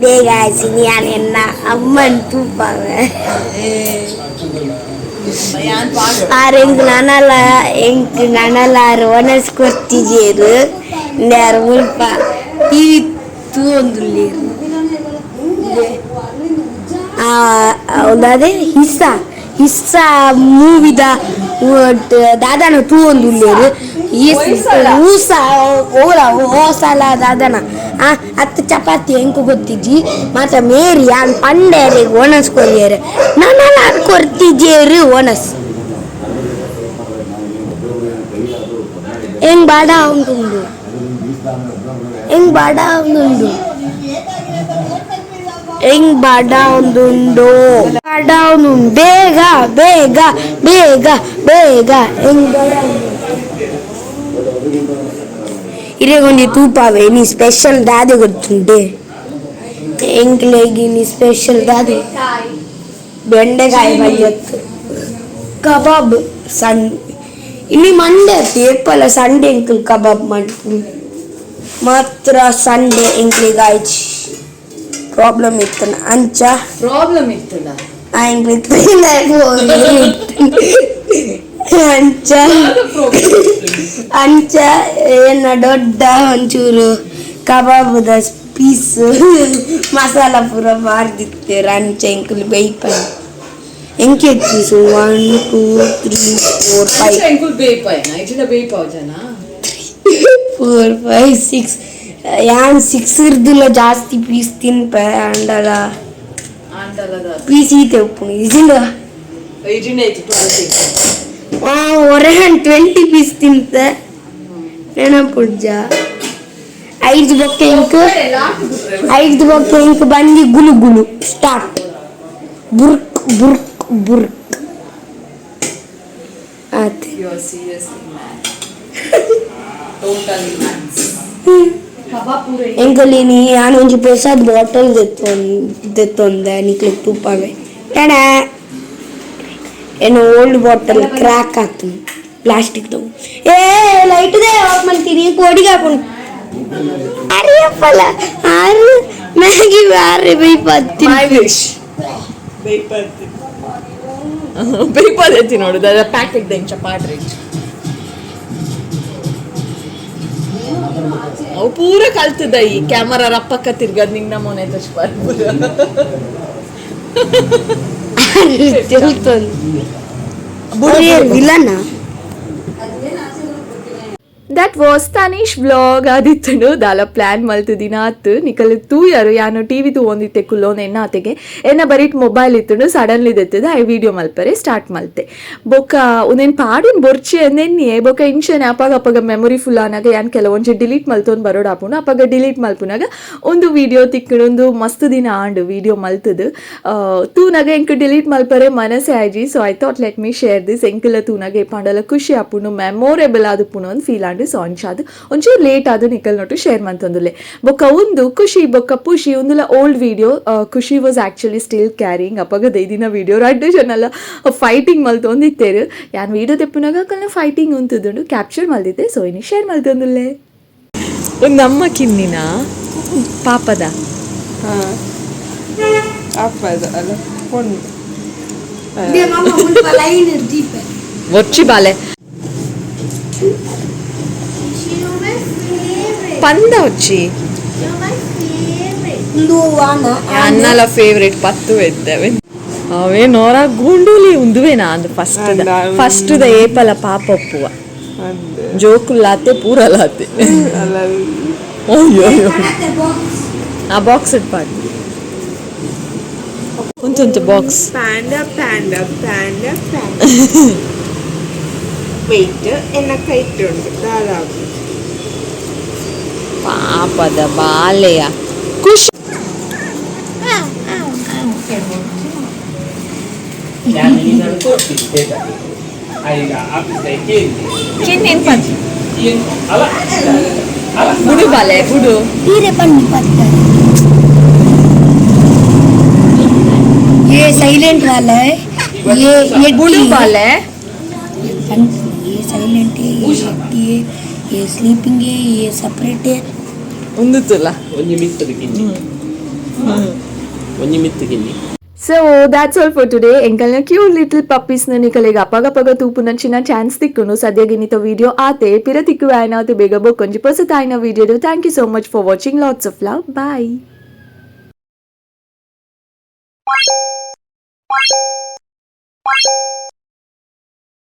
ಬೇಗ ಆಯ್ಸಿನಿ ಯಾನ್ ಎನ್ನ ಅಮ್ಮನ್ ತೂಪಾವೆ. ಆರ್ ಎಂಕ್ ನನಲ, ಎಂಕ್ ನನಲ ಆರ್ ಒನಸ್ ಕೊರ್ತಿಜೆರ್. ಇಂದೆ ಆರ್ ಮುಲ್ಪ ಟಿವಿ ತೂವೊಂದುಲ್ಲೆರ್. ಉಂದಾದೆ ಹಿಸ್ಸಾ ಹಿಸ್ಸಾ ಮೂವಿದ ದಾದನ ತೂವೊಂದುಲ್ಲೆರ್. ಊಸ ಓಲ ಓಸಲ ದಾದನ ಅತ್ ಚಪಾತಿ ಎಂಕ್ ಗೊತ್ತಿಜ್ಜಿ. ಮಾತ ಮೇರಿ ಯಾನ್ ಪಂಡೆರೆ ಒಣಸ್ ಕೊರಿಯೆರ್, ನನಲ ಕೊರ್ತಿಜೆರ್ ಒಣಸ್. ಎಂಕ್ ಬಾಡ ಉಂಡು, ಎಂಕ್ ಬಾಡ ಉಂಡು, ಎಂಕ್ ಬಾಡ ಉಂಡು, ಬಾಡ ಉಂಡು. ಬೇಗ ಬೇಗ ಬೇಗ ಬೇಗ ಎಂಕ್ ಬಾಡ. ಇರೆಗೊಂಜಿ ತೂಪಾವೆ ಇನಿ ಸ್ಪೆಷಲ್ ದಾದೆ ಗೊತ್ತುಂಡೆ ಎಂಕ್ಲೆಗ್? ಇನಿ ಸ್ಪೆಷಲ್ ದಾದೆ? ಬೆಂಡೆಕಾಯಿ ಬಯ್ಯತ್ತು ಕಬಾಬ್. ಸಣ್ ಇನಿ ಮಂಡೆ ಅತ್ತಿ ಏಪಲ ಸಂಡೆ ಎಂಕುಲು ಕಬಾಬ್ ಮಲ್ಪುನು. ಮಾತ್ರ ಸಂಡೆ ಎಂಕ್ಲೆಗ್ ಆಯ್ಚಿ, ಪ್ರಾಬ್ಲಮ್ ಇತ್ತು ಅಂಚ. ಪ್ರಾಬ್ಲಮ್ ಇತ್ತದ? ಎಂಕ್ಲೆಗ್ ಅಂಚ ಅಂಚ ಏನ ದೊಡ್ಡ ಒಂಚೂರು ಕಬಾಬುದ ಪೀಸ್ ಮಸಾಲ ಪೂರ ಪಾಡ್ದಿತ್ತೆರ್. ಅಂಚ ಎಂಕುಲು ಬೇಯ್ಪಾಯಿ ಎಂಕ್ ಪೀಸ್? 1 2 3 4 5. ಎಂಕುಲು ಬೇಯ್ಪಾಯನ ಇಜಿಂಡ ಬೇಯ್ಪಾವ್ ಜನ. 4 5 6. ಯಾನ್ 6 ಇರ್ದುಲ ಜಾಸ್ತಿ ಪೀಸ್ ತಿನ್ಪೆ ಅಂಡಲ. ಆಂಡಲದ ಪೀಸ್ ಈತೆ ಉಪ್ಪುನು ಇಜಿಂಡ. ಇಜಿಂಡ ಐತಿ 12. ಒರಹನ್ 20 ಪೀಸ್ ತಿಂತೆ, ನೆನಪುಜ್ಜ. ಐದು ಬೊಕ್ಕ ಇಂಕ್, ಐದು ಬೊಕ್ಕ ಇಂಕ್ ಬಂದಿ ಗುಲು ಗುಲು ಸ್ಟಾರ್ಟ್. ಬುರ್ಕ್ ಬುರ್ಕ್ ಬುರ್ಕ್ ಆತ್. You are seriously mad, totally mad. ಕಬಾಬ್ ಪೂರ. ಎಂಕಲಿನಿ ಯಾನ್ ಒಂಜಿ ಪೊಸದ್ ಬಾಟಲ್ ದೆತ್ತೊಂದೆ, ನಿಕ್ಲೆಗ್ ತೂಪಾವೆ. ಟಣ ಏನು ಓಲ್ಡ್ ಬಾಟಲ್ ಕ್ರ್ಯಾಕ್ ಆತು, ಪ್ಲಾಸ್ಟಿಕ್. ಏ ಲೈಟ್ they of ಮಲ್ತೀನಿ, ಕೋಡಿಗೆ ಹಾಕೊಂಡು ಅರಿಯಪ್ಪಲ್ಲ. ಆರು ಮ್ಯಾಗಿ ಆರೆ ಬೈಪತ್ತಿ. My wish ಬೇಯ್ಪತ್ತಿ ಬೇಯ್ಪದೈತಿ ನೋಡು. ದಾದ ಪ್ಯಾಕೆಟ್ ದಂಚ ಪಾಡ್ರಿ. ಅವು ಪೂರ ಕಲ್ತದ. ಈ ಕ್ಯಾಮರಾ ರಪ್ಪಕ್ಕ ತಿರ್ಗದ್ ನಿಂಗ್ ನಮೂನೆ ತಚ್ಪಾರ್ ಪೂರ. ತಿಳ್ತೊಂದು villain. That was Tanish vlog ಆದಿತ್ತುಂಡು. ದಾಲ ಪ್ಲ್ಯಾನ್ ಮಲ್ತುದಿನ ಅತ್ತು. ನಿಕಲ್ ತೂಯರು, ಯಾನು ಟಿವಿ ತೂವೊಂದಿತ್ತೆ ಕುಲ್ಲೋನ್ ಎನ್ನ ಆತೆಗೆ ಎನ್ನ ಬರೀಟ್ ಮೊಬೈಲ್ ಇತ್ತುಂಡು. ಸಡನ್ಲಿ ದೆತ್ತದ I video ಮಲ್ಪರೆ ಸ್ಟಾರ್ಟ್ ಮಲ್ತೆ. ಬೊಕ್ಕ ಉಂದೆನ್ ಪಾಡುನ್ ಬೊರ್ಚಿ ಅಂದೆನ್ನಿಯೆ. ಬೊಕ್ಕ ಇಂಚನೆ ಅಪಗ ಅಪಗ ಮೆಮೊರಿ ಫುಲ್ ಆನಾಗ ಯಾನ್ ಕೆಲವೊಂಜಿ ಡಿಲೀಟ್ ಮಲ್ತೊಂದು ಬರೋಡಾಪುಂಡು. ಅಪಗ ಡಿಲೀಟ್ ಮಲ್ಪುನಾಗ ಒಂದು ವಿಡಿಯೋ ತಿಕ್ಕುಂಡು. ಒಂದು ಮಸ್ತ್ ದಿನ ಆಂಡು ವಿಡಿಯೋ ಮಲ್ತದು. ತೂನಾಗ ಎಂಕ್ ಡಿಲೀಟ್ ಮಲ್ಪರೆ ಮನಸ್ಸೇ ಆಯ್ಜಿ. So I thought, let me share this. ಎಂಕಲ ತೂನಾಗ ಏಪಾಂಡಲ ಖುಷಿ ಆಪುಂಡು, ಮೆಮೊರೇಬಲ್ ಆದುಪ್ಪುಂಡು ಅಂದ್ ಫೀಲ್ ಆಂಡು. ಸೊ ಅಂಚಾದ್ ಒಂಚೂರು ಲೇಟ್ ಆದ್ ನಿಕಲ್ ನೊಟ್ಟು ಶೇರ್ ಮಂತೊಂದುಲ್ಲೆ. ಬೊಕ್ಕ ಉಂದು ಖುಷಿ ಬೊಕ್ಕ ಪುಷಿ. ಉಂದುಲ old video. Khushi was actually still carrying. ಅಪಗ ದೈದಿನ ವಿಡಿಯೋ. ರಡ್ಡು ಜನಲ ಫೈಟಿಂಗ್ ಮಲ್ತೊಂದಿತ್ತೇರು. ಯಾನ್ ವಿಡಿಯೋ ತೆಪ್ಪುನಾಗ ಕಲ್ನ ಫೈಟಿಂಗ್ ಉಂತುದುಂಡು, ಕ್ಯಾಪ್ಚರ್ ಮಲ್ದಿತ್ತೆ. ಸೊ ಇನಿ ಶೇರ್ ಮಲ್ತೊಂದುಲ್ಲೆ. ಒಂದು ನಮ್ಮ ಕಿನ್ನಿನ ಪಾಪದ. ಅಪ್ಪದ ಅಲ್ಲ ಪೊಣ್ಣು. ಲೈನ್ ದೀಪ. ಒಚ್ಚಿ ಬಾಲೆ ಪಂದ ಒಚ್ಚಿ. ಒಂದು ವಾನ. ಅನ್ನಲ ಫೇವ್ರೇಟ್ ಪತ್ತು ಎದ್ದೇವೆ ಅವೇ ನೋರ ಗುಂಡೂಲಿ ಉಂದುವೇನಾ ಅಂದು ಫಸ್ಟ್ ಫಸ್ಟ್ the ಏಪಲ ಪಾಪ ಒಪ್ಪುವ. ಅಂದ್. ಜೋಕುಲ್ಲಾತೆ ಪೂರಲಾತೆ. ಅಲ್ಲ. ಅಯ್ಯೋ ಅಯ್ಯೋ, ಆ box ಇಟ್ಪಾಡಿ ಉಂಟುಂಟು box. Panda panda panda panda. Wait, ಎನ್ನ ಕೈಟುಂಡು ದಾದಾಗು. ಪಾಪದ ಬಾಲೆಯ ಖುಷಿ. ಬುಡು ಬಾಲೆ ಬುಡು. ಹೀರೆ ಪನ್ನಿ ಪತ್ತ. ये साइलेंट वाला है ये ये ಬುಡು ಬಾಲೆ. ये साइलेंट है, ये एट्टी है, ये स्लीपिंग है, ये सेपरेट है. ಉಂದುತ್ತಲ್ಲ. ಒಂಜಿ ಮಿತ್ತದ ಕಿನ್ನಿ. ಒಂಜಿ ಮಿತ್ತು ಕಿನ್ನಿ. So that's all for today. ಎಂಕಲ್ನ ಕ್ಯೂಟ್ ಲಿಟಲ್ ಪಪ್ಪೀಸ್ ನಿಕಲೆಗ್ ಅಪಗಪಗ ತೂಪುನಂಚಿನ ಚಾನ್ಸ್ ತಿಕ್ಕುನು. ಸದ್ಯಗೆ ಇನಿತ ವಿಡಿಯೋ ಆತೆ. ಪಿರ ತಿಕ್ಕುವೆ ಆಯ್ನಾತೆ ಬೇಗ ಬೊಕ್ಕೊಂಜಿ ಪೊಸತಾಯಿನ video. Thank you so much for watching. Lots of love. Bye.